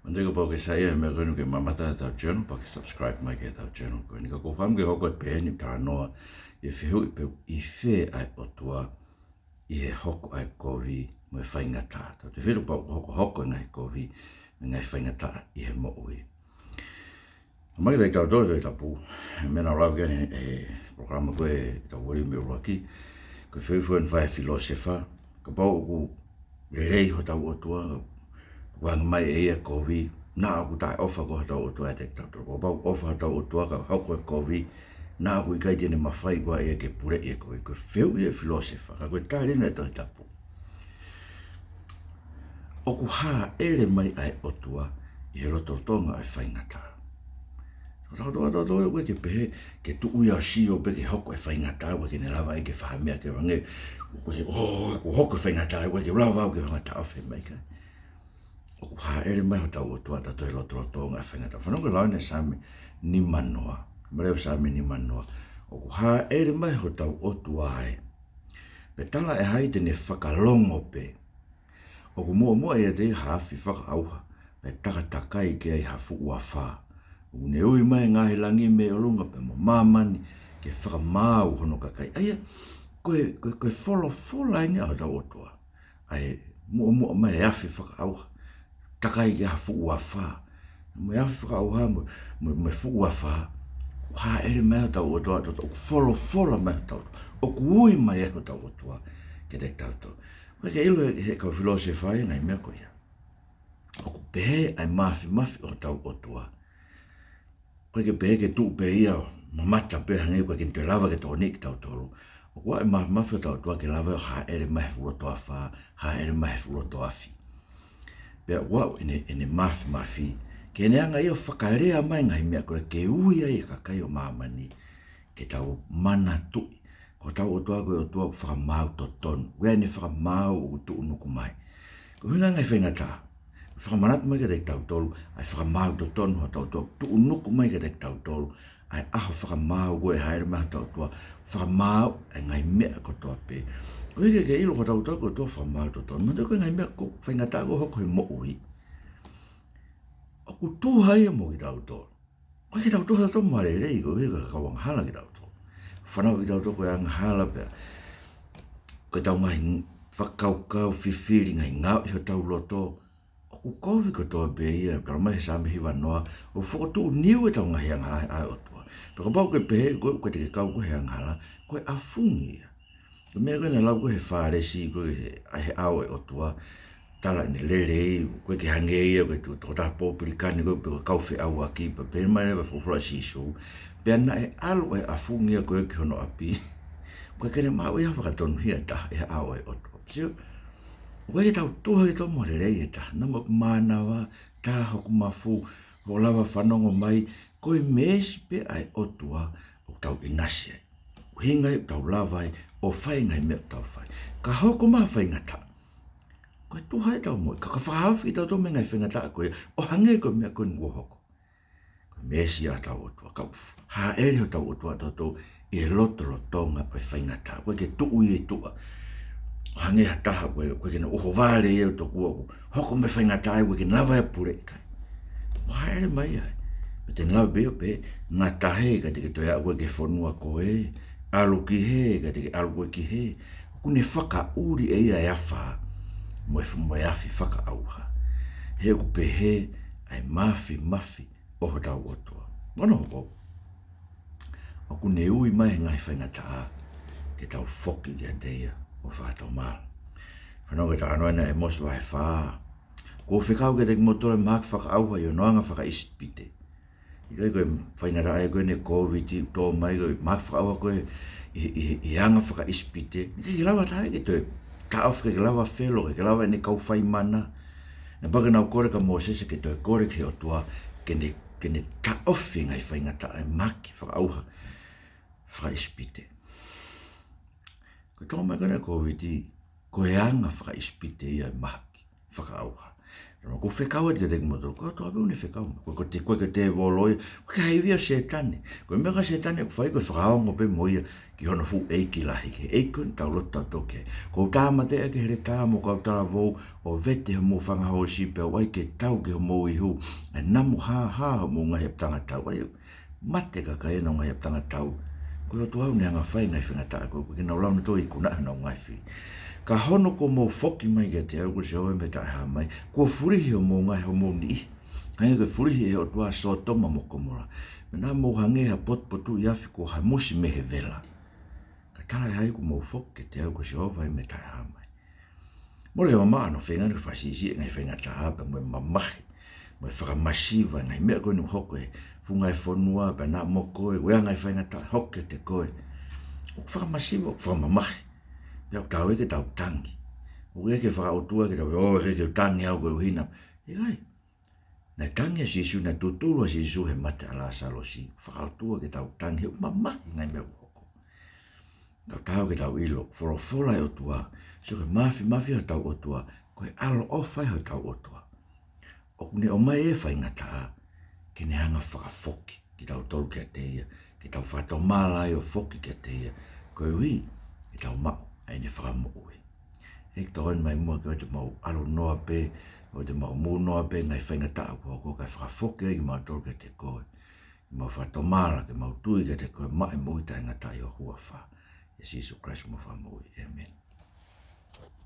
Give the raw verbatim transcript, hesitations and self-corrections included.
Manatuʻi kapau ʻoku ke saiʻia he meʻa ko eni ʻoku ke mamata ʻetau channel, pea ke subscribe mai ki heʻetau channel ko eni. Ka ʻoku ou fakaʻamu ke hoko e pehē ni ʻeku talanoa, ʻi he fehuʻi pe ʻi fē ʻa e ʻOtua ʻi he hoko ʻa e kovi mo e faingataʻa. Tautefito kapau ʻoku hokohoko e ngaahi kovi mo e ngaahi faingataʻa ʻi he moʻui. Mai kiate kitautolu ʻi he Tohi Tapu, meʻa naʻa ku lau ki ai ʻi he polokalama ko ē ʻetau volume ʻuluaki, ko e fehuʻi foki eni fai ʻe he filōsefa, kapau ʻoku lelei hotau ʻOtua, ʻoku hanga mai ʻe ia e kovi, naʻa ʻoku taʻeʻofa koā hotau ʻOtua ʻiate kitautolu. Kapau ʻoku ʻofa hotau ʻOtua kae hoko e kovi, naʻa ʻoku ʻikai te ne mafai koā ʻe ia ke puleʻi e kovi. Ko e fehuʻi ʻa e filōsefa, ka ko e tali eni ʻa e Tohi Tapu, ʻoku hāʻele mai ʻa e ʻOtua ʻi he lotolotonga ʻo e faingataʻa. Ko hotau ʻOtua, tautefito ʻoku ʻikai ke pehē ke tuʻu ia ʻo sio pē ke hoko e faingataʻa, ʻoku ʻikai ke ne lava ia ke fai ha meʻa ke hangē, ʻoku ʻikai ke, ʻo, ʻoku hoko e faingataʻa, ʻoku ʻikai ke lava au ke faingataʻa ʻo fai mai, ʻikai. ʻOku hāʻele mai hotau ʻOtua tautefito he lotolotonga ʻo e faingataʻa. Fanongo ki he lau ʻeni ʻa e Saame nimanoa. Male ʻa e Saame nimanoa. ʻOku hāʻele mai hotau ʻOtua ē, pea talaʻehai ai te ne fakalongo pē. ʻOku muʻomuʻa ʻiate ia ha afi fakaʻauha, pea takatakai ki ai ha fuʻu afā. ʻOku ne ui mai e ngaahi langi mei ʻolunga pea mo māmani ke fakamaau hono kakai. ʻA ia, ko e, ko e, ko e folofola eni ʻa hotau ʻOtua. ʻA e muʻomuʻa mai e afi fakaʻauha, takai ki ai ha fuʻu afā. Mo e afi fakaʻauha mo, mo, mo e fuʻu afā, ʻoku hāʻele mai hotau ʻOtua, tautefito ʻoku folofola mai hotau ʻOtua, ʻoku ui mai ʻa hotau ʻOtua kiate kitautolu. ʻOku ʻikai ke ʻilo ʻe he, he kau filōsefa e ngaahi meʻa ko ia. ʻOku pehē ʻa e māfimafi ʻo hotau ʻOtua. ʻOku ʻikai ke pehē ke tuʻu pē ia ʻo mamata pē hangē ʻoku ʻikai ke ne toe lava ke tokoniʻi kitautolu. ʻOku ʻi ai e māfimafi ʻo hotau ʻOtua ke lava ʻo hāʻele mai he fuʻu loto afā, hāʻele mai he fuʻu loto afi. Pea ʻoku ʻi ai ʻene, ʻene māfimafi, ke ne hanga ia ʻo fakalea mai e ngaahi meʻa ko ē ke ui ai e kakai ʻo māmani, ke tau manatuʻi ko hotau ʻOtua ko e ʻOtua ʻoku fakamaau totonu. ʻOku ʻi ai ʻene fakamaau ʻoku tuʻunuku mai. Ko e ʻuhinga e ngaahi faingataʻa, fakamanatu mai kiate kitautolu ʻa e fakamaau totonu ʻo hotau ʻOtua ʻoku tuʻunuku mai kiate kitautolu, ʻa e ʻaho fakamaau ko ē ʻe hāʻele mai ai hotau ʻOtua, fakamaau e ngaahi meʻa kotoa pē. ʻOku ʻikai ke ʻilo ko hotau ʻOtua ko e ʻOtua fakamaau totonu. Manatuʻi ko e ngaahi meʻa ko ē, faingataʻa ʻoku hoko he moʻui, ʻoku tuha ia mo kitautolu. ʻOku ʻikai ke tau tuha tautolu mo ha lelei, koeʻuhi ko e kau angahala kitautolu. Fanongo kitautolu ko e angahala pea ko ʻetau ngaahi fakakaukau fifili, ngaahi ngāue ʻi hotau loto, ʻoku kovi kotoa pē ia, talamai ʻe he Saame hivanoa, ʻoku fokotuʻu niu ʻetau ngaahi angahala ʻe he ʻOtua. Pea kapau ʻoku ke pehē ko ē ʻoku ʻikai te ke kau koe he angahala, ko e ʻafungi ia. Ko e meʻa ko ē naʻe lau ko ē ʻe he Fālesi ko ē he, ʻa e ʻao ʻo e ʻOtua, tala ʻene lelei, ʻoku ʻikai ke hangē ia ko e tuʻu tokotaha popilikane ko ē pe ko e kau feʻauaki, pea pehē mai leva e folofola ʻa Sīsū, pea naʻe ʻalu ʻa e ʻafungi ia ko ē ki hono ʻapi, ʻoku ʻikai ke ne maʻu ia ha fakatonuhia ʻe taha ʻi he ʻao ʻo e ʻOtua. Sio, ʻoku ʻikai ke tau tuha kitautolu mo ha lelei ʻe taha, naʻa mo hoku mānava, tā hoku mafu, hoʻo lava fanongo mai, ko e meesi pē ʻa e ʻOtua ʻoku tau ʻinasi ai. ʻUhinga ia ʻoku tau lava ai ʻo fai e ngaahi meʻa ʻoku tau fai. Ka hoko mai ha faingataʻa, ko e tuha ʻetau moʻui, ka, ka fakahaofi kitautolu mei he ngaahi faingataʻa ko ia, ʻo hangē ko e meʻa ko eni kuo hoko. Ko e meesi ia ʻa hotau ʻOtua, ka ʻoku hāʻele hotau ʻOtua ʻatautolu ʻi he lotolotonga ʻo e faingataʻa. ʻOku ʻikai ke tuʻu ia ʻi tuʻa ʻo hangē ha taha ko ē, ʻoku ʻikai ke ne ʻohovale ia ʻo tokua ʻoku hoko mai e faingataʻa ʻoku ʻikai ke ne lava ia ʻo puleʻi, ʻikai. ʻOku hāʻele mai ai. Pea te ne lava pē ia ʻo pehē, ngata hē, ʻikai te ke toe aʻu koe ki he fonua ko ē, ʻalu ki hē, ʻikai te ke ʻalu koe ki hē. ʻOku ne fakaʻuli ʻe ia e afā mo e fu-, mo e afi fakaʻauha. He ʻoku pehē ʻa e māfimafi ʻo hotau ʻOtua. Hono hoko, ʻoku ne ui mai he ngaahi faingataʻa ke tau foki kiate ia ʻo fakatomala. Fanongo ki he talanoa ʻeni ʻa ʻĒmosi vahe fā. Kuo u fekau kiate kimoutolu ʻa e mahaki fakaʻauha ʻi onoʻi anga fakaʻIsipite. ʻIkai ko e faingataʻa ia ko eni ʻa e Kōviti ʻoku tō mai, ko e mahaki fakaʻauha ko ē ʻi, ʻi, ʻi he anga fakaʻIsipite. ʻIkai ke lava ha taha ia ke toe taʻofi, ʻikai ke lava Felo, ʻikai ke lava ʻene kau fai mana. Naʻe pau ke nau kole kia Mōsese ke toe kole ki he ʻOtua ke ne, ke ne taʻofi e ngaahi faingataʻa, e mahaki fakaʻauha fakaʻIsipite. Ko e tō mai ko eni ʻa e Kōviti, ko e anga fakaʻIsipite ia e mahaki fakaʻauha. Tala mai, ʻoku ou fekau atu kiate kimoutolu, ko e ʻOtua pē ʻoku ne fekau mai. Ko e, ko e te-, ko e ʻikai ko e tēvolo ia, ko e ʻikai ha ivi ʻa Sētane. Ko e meʻa ko ē ʻa Sētane ʻoku fai ko e fakaongo pē mo ia ki hono fuʻu ʻeiki lahi, ki he ʻeiki ko eni ʻoku tau lotu tautolu ki ai. Kuo u tāmateʻi ʻaki e heletā mo e kau talavou ʻo vete homou fanga hoosi pea u ʻai ke tau ki homou ihu ʻa e namu hāhā homou ngaahi ʻapitanga tau. ʻAi, mate e kakai ʻenau ngaahi ʻapitanga tau. Ko e ʻOtua ʻoku ne hanga ʻo fai e ngaahi faingataʻa ko ē, ʻoku ʻikai ke nau lava nautolu ʻo ikunaʻi honau ngaahi fili. Ka hono kuo mou foki mai kiate au, ko Sihova mei he Taʻehāmai, kuo fulihi homou ngaahi, homou niʻihi, hangē ko e fulihi ʻe he ʻOtua ʻa Sōtoma mo Komola. Pea naʻa mou hangē ha potupotuʻi afi kuo hamusi mei he vela. Ka talaʻehai kuo mou foki kiate au, ko Sihova mei he Taʻehāmai. Mole ke mamaʻo hono feinga ke fakasiʻisiʻi e ngaahi faingataʻa pea mo e mamahi mo e fakamasiva e ngaahi meʻa ko eni ʻoku hoko he funga e fonua, pea naʻa mo koe, ʻoku ʻi ai e ngaahi faingataʻa hoko kiate koe ʻoku fakamasiva, ʻoku fakamamahi. Pea ʻoku taau ai ke tau tangi. ʻOku ʻikai ke fakaʻotua ke tau, ʻoku ʻikai ke u tangi au koeʻuhi naʻa. ʻIkai. Naʻe tangi ʻa Sīsū, naʻe tutulu ʻa Sīsū he mate ʻa Lāsalosi. Fakaʻotua ke tau tangi he ʻoku mamahi e ngaahi meʻa ʻoku hoko. Ka ʻoku taau ke tau ʻilo, folofola e ʻOtua, sio ki he māfimafi hotau ʻOtua, ko e ʻaloʻofa hotau ʻOtua. ʻOku ne ʻomai e faingataʻa ke ne hanga ʻo fakafoki kitautolu kiate ia, ke tau fakatomala ai ʻo foki kiate ia, koeʻuhi ke tau maʻu ʻa ʻene fakamoʻui. ʻEiki, tokoni mai muʻa ke ʻoua te mau ʻalu noa pē, ʻoua te mau mou noa pē he ngaahi faingataʻa ʻoku hoko, kae fakafoki ai kimautolu kiate koe, ke mau fakatomala, ke mau tui kiate koe, maʻu e moʻui taʻengata ʻi ho huafa. ʻIa Sīsū Kalaisi homau Fakamoʻui. ʻĒmeni.